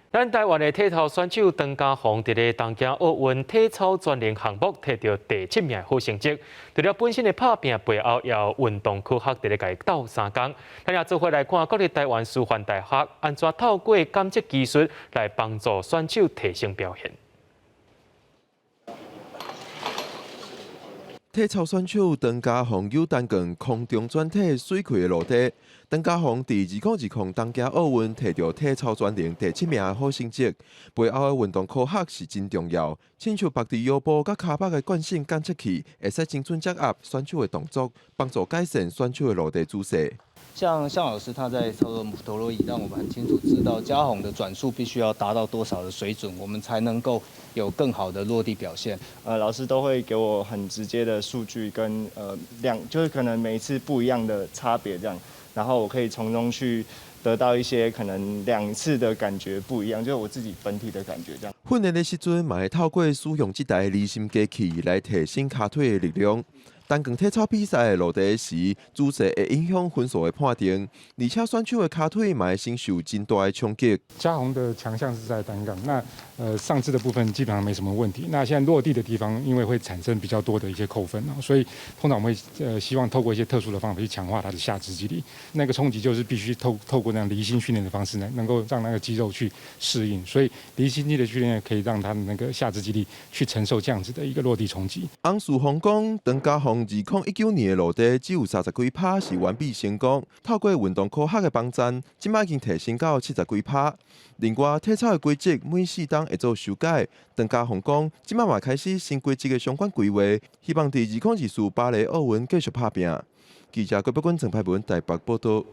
咱台灣的體操選手陳嘉鴻佇咧東京奧運體操專能項目摕著第七名好成績。除了本身的拍拚背後，也有運動科學佇咧共伊鬥相共。咱也做伙來看國立台灣師範大學按怎透過監測技術來幫助選手提升表現。體操選手陳嘉鴻有單槓空中轉體水氣的落地。陳嘉鴻佇2020東京奧運摕著體操專能第七名的好成績，背後的運動科學是真重要。親像縛佇腰部佮跤脛的慣性監測器，會使精準掌握選手的動作，幫助改善選手的落地姿勢。像向老師他在操作陀螺儀，讓我們很清楚知道嘉鴻的轉速必須要達到多少的水準，我們才能夠有更好的落地表現。老師都會給我很直接的數據跟量，就是可能每一次不一樣的差別這樣，然後我可以從中去得到一些可能兩次的感覺不一樣，就是我自己本體的感覺這樣。訓練的時陣，嘛會透過使用這台離心機器來提升跤腿的力量。單槓體操比賽落地時，姿勢會影響分數的判定，而且選手的跤腿嘛會承受真大的衝擊。嘉鴻的強項是在單槓，那上肢的部分基本上沒什麼問題。那現在落地的地方，因為會產生比較多的一些扣分，所以通常我們會希望透過一些特殊的方法去強化他的下肢肌力。那個衝擊就是必須透過那樣離心訓練的方式呢，能夠讓那個肌肉去適應。所以離心肌的訓練可以讓他的那個下肢肌力去承受這樣子的一個落地衝擊。翁樹峰講，陳嘉鴻2019年的落地只有30幾趴是完美成功，透過運動科學的幫贊，這擺已經提升到70幾趴。另外，體操的規則每4冬會做修改。陳嘉鴻講，這擺嘛開始新規則的相關規劃，希望佇2024巴黎奧運繼續拍拚。記者郭碧君、鄭派文台北報道。